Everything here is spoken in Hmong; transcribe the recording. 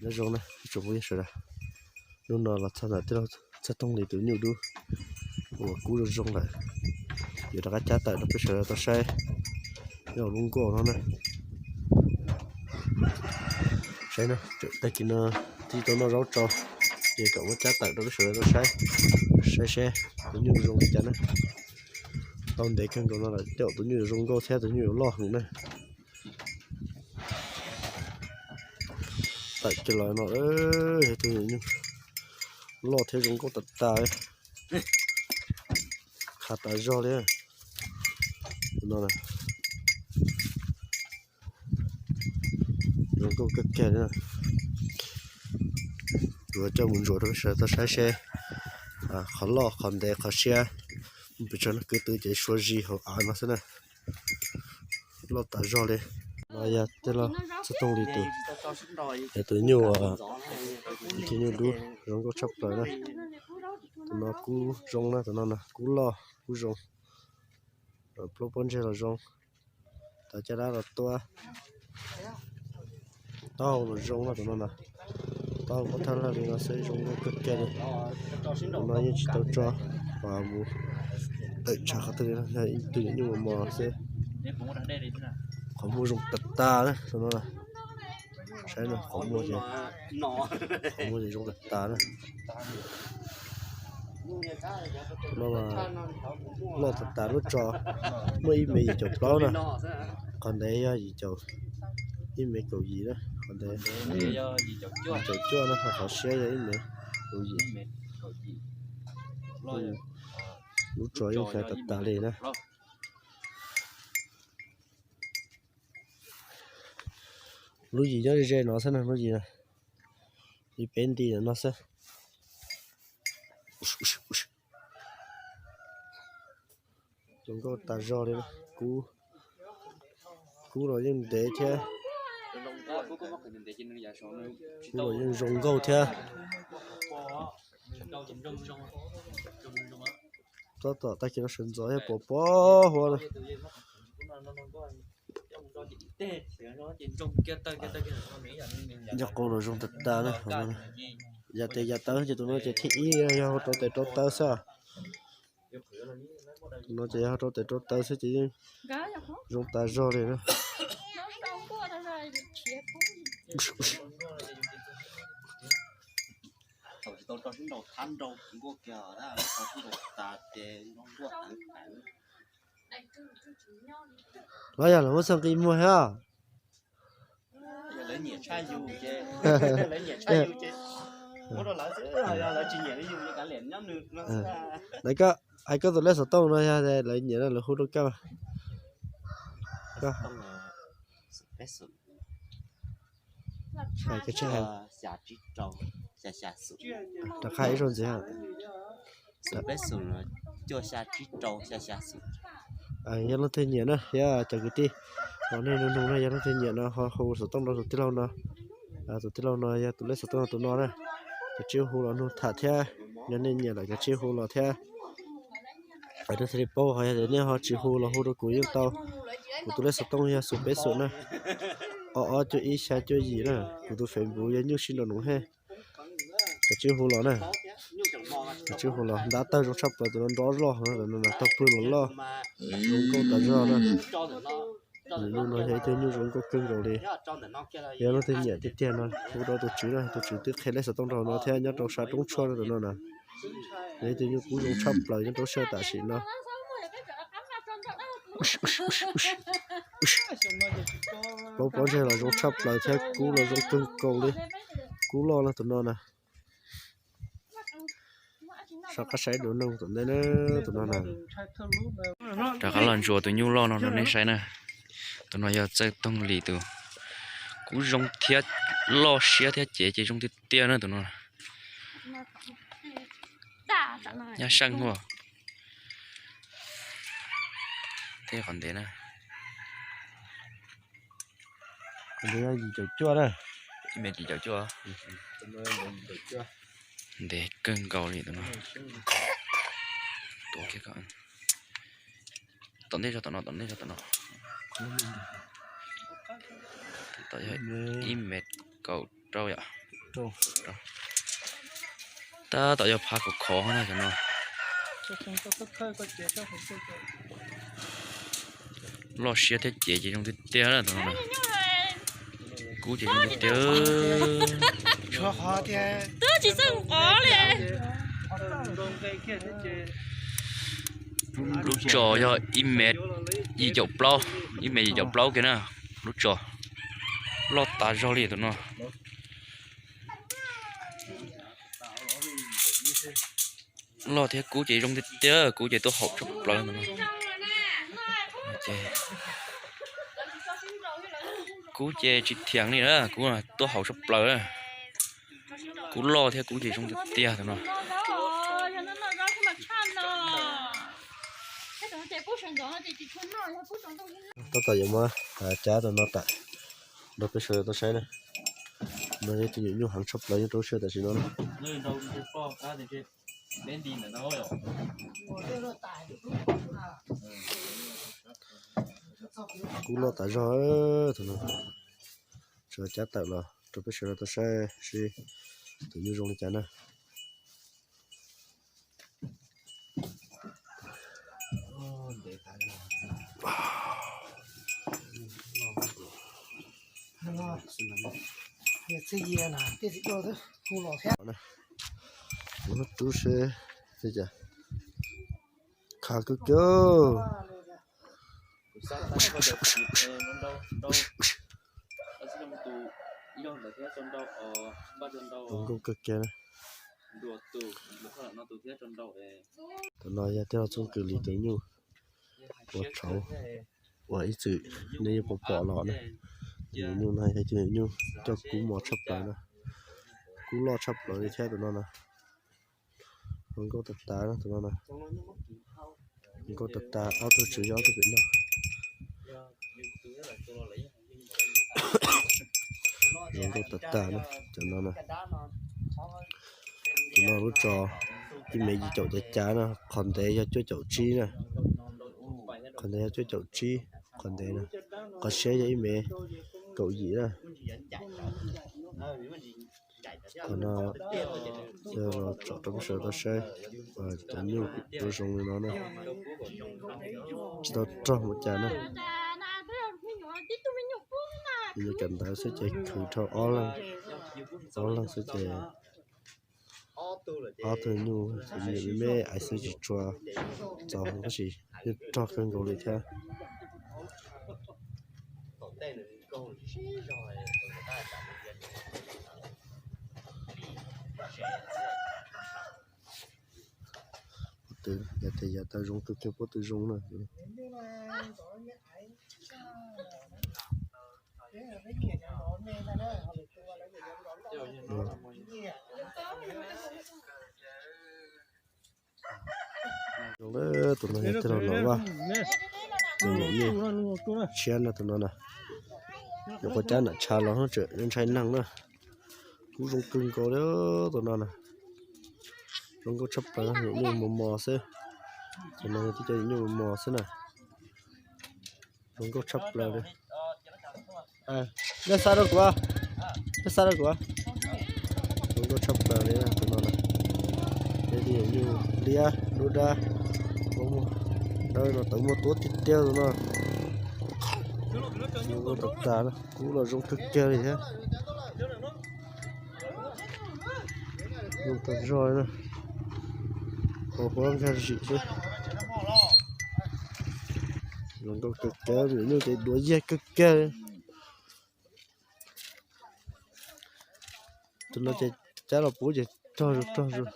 Nyob zoo na ib tsoom phooj ywg sawv daws, hnub no los txog ntawm tij laug Txawj Tooj Lis tus nyuj dub uas kub zoo zoo lawm, yuav rov qab cab tawm rau peb sawv daws tau saib. Nyob hauv lub nkoj no na, saib na, tag kis no twb tau noj zaub tso, ces kom muab cab tawm rau peb sawv daws tau saib, saib seb tus nyuj zoo li cas na. Tau ntev kawg nkaus no lawm, tej zaum tus nyuj yuav zoo nkauj thiab tus nyuj yuav loj heev na. Tawm kiag los no, tus nyuj loj thiab zoo nkauj tas tas li, qhav tas zog li no. Zoo nkauj kawg kiag li. Yuav coj mus ntsuas rau peb sawv daws tau saib seb qhov loj qhov ntev qhov siab, pes tsawg no kwv tw ces suav zis hauv av no xwb na. Loj tas zog li. No yog tij laug Txawj Tooj Lis tus, yog tus nyuj, tus nyuj dub zoo nkauj tshaj plaws na. Tus no kub zoo na, tus no na kub loj kub zoo. Plaub pob ntseg los zoo, tav caj dab los tuab, taub hau los zoo na tus no na. Taub hau muab thawj laj li no xwb zoo nkauj kawg kiag li. Tus no yeej tsis tau tso, mus tawm tshav qhov twg li no, yog ib tug nyuj mos mos xwb. Qhov muag zoo tas tas na tus no. Saib no, qhov muag ces, qhov muag ces zoo tas tas na. Tus no mas loj tas tas lub tso, muaj ib mev yim caum plaub na, qhov ntev yog yim caum, ib mev kaum yim na, qhov ntev yim caum cuaj na, ho qhov siab yog ib mev kaum yim. Lub tso yeej hlais tas tas li na. Lub yim nyob ze ze no xwb na, lub yim li peb nti no xwb. Zoo nkauj tas zog li, kub, kub los yeej ntev thiab, kub los yeej zoo nkauj thiab. Tab tom tag kis no sawv ntxov thiab pom pom huab na. Nyob qub los zoo tas tas na. Yam tes yam taw ces tus no ces thib ib yog rau tes rau taw xwb. Tus no ces yog rau tes rau taw xwb ces yeej zoo tas zog li na. Los yog lawv muab txog nqi muag thiab. Lawv koj hais koj tus lej xov tooj no yog lawv nyiam no lawv hu rau koj. Rov qab ib zaug ntxiv. Yog leej twg nyiam na, yog cov kwv tij, nej nug nug na, yog leej twg nyiam no ho hu xov tooj rau tus tij laug no. Tus tij laug no yog tus lej xov tooj tus no na. Kav tsij hu los nug tham thiab, yog nej nyiam lawm kav tsij hu los thiab. Peb thiaj li paub, ho yog tias nej ho tsis hu los hu rau kuv yeej tau. Kuv tus lej xov tooj yog xoom peb xoom na, ob ob cuaj ib xya cuaj yim na. Kuv tus Facebook yog Nyuj Sib Nraus Noom Hej. Kav tsij hu los na, kav tsij hu los. Ntab tawg zoo tshaj plaws, tus no nrov zog, tog pwg los loj, zoo nkauj tas zog na. Nws no yog ib tug nyuj zoo nkauj kawg nkaus li. Yog leej twg nyiam tiag tiag no hu rau tus tswv na, tus tswv twb qhia lej xov tooj rau no thiab, nyob rau sab Roob Tshuaj no tus no na. Yog ib tug nyuj kub zoo tshaj plaws nyob rau sab tam sim no. Plaub pob ntseg los zoo tshaj plaws thiab kub los zoo kawg nkaus li. Kub loj no tus no na. Soj qab saib dua noog tom ntej na, tus no na. Rov qab los ntsuas tus nyuj loj no rau nej saib na. Tus no yog Txawj Tooj Lis tus, kub zoo thiab loj siab thiab cev ces zoo tiag tiag na tus no. Nyab Seej Huaj. Tej qhov ntev na. Yim caum cuaj na. Yim caum cuaj. Ntev kawg nkaus li tus no. Tom ntej zog tom no, tom ntej zog tom no. Tom yog ib mev kaum rau yom. Tab tom yog phav khov khov na cov no. Loj siab thiab ces zoo tiag tiag na. Kub ces zoo tiag tiag. Lub tso yog ib mev yim caum plaub, ib mev yim caum plaub kiag na. Lub tso loj tas zog li tus no. Loj thiab kub ces zoo tiag tiag, kub ces tuaj haum tshaj plaws no. Kub ces tsis thiam li na, kub tuaj haum tshaj plaws. Kub loj thiab kub ces zoo tiag tiag tus no. Tab tom yuav muab cab tus no tawm rau peb sawv daws tau saib na. No yog tus nyuam nyuj heev tshaj plaws nyob rau lub sij hawm tam sim no na. Kub loj tas zog tus no. Tsuas cab tawm los rau peb sawv daws tau saib seb tus nyuj zoo li cas na. Kuv tub seb, khav kawg kiag. Zoo nkauj kawg kiag. Tus no yog tij laug Txooj Kws Lis tus nyuj uas tshauv uas ib txwm nej yeej pom pom los na. Tus nyuj no yog ib tug nyuj coj kub mos tshaj plaws na. Kub loj tshaj plaws li thiab tus no na. Zoo nkauj tas tas tus no na. Zoo nkauj tas tas, ob tug tswv yog ob tug pem no. Zoo nkauj tas tas na, cov no na. Tus no lub tso ib mev yim caum cav cav na, qhov ntev yog cuaj caum tsib na. Qhov ntev yog cuaj caum tsib, qhov ntev na. Qhov siab yog ib mev kaum yim na. Qhov no yog los tsom rau peb sawv daws tau saib cov nyuj zoo zoo li no na. Tsis tau rog mus cas na. Nyuj cov ntawd xwb ces khwv dhau ob leeg, ob leeg xwb ces ob tug nyuj me me ais xwb tsis tshua txaus heev tab sis yeej rog kawg nkaus li thiab. Pob tw, yog tias yav tau zoo kawg kiag pob tw zoo na. Tus no yog tij laug Nom Vaj, tus nom nyuj tshiab no tus no na. Nyuam qhuav cab nram tshav los tseem ntshai neeg na. Kub zoo kawg nkaus li tus no na. Zoo nkauj tshaj plaws, nyuam nyuj mos mos xwb. Tus no yog tib co nyuam nyuj mos mos xwb na. Zoo nkauj tshaj plaws li. Nej xa rau kuv, nej xa rau kuv. Zoo nkauj tshaj plaws li tus no na. Peb nyuam nyuj liab dub dab, dawb no tawv muaj tuab tiag tiag tus no. Zoo nkauj tas tas, kub los zoo kawg kiag li thiab. Zoo tag zog li na. Hau huab nkag zim xwb. Zoo nkauj kawg kiag, nyuam nyuj ces duav yag kawg kiag li. Tus no ces cab los puv ces rog zus rog zus.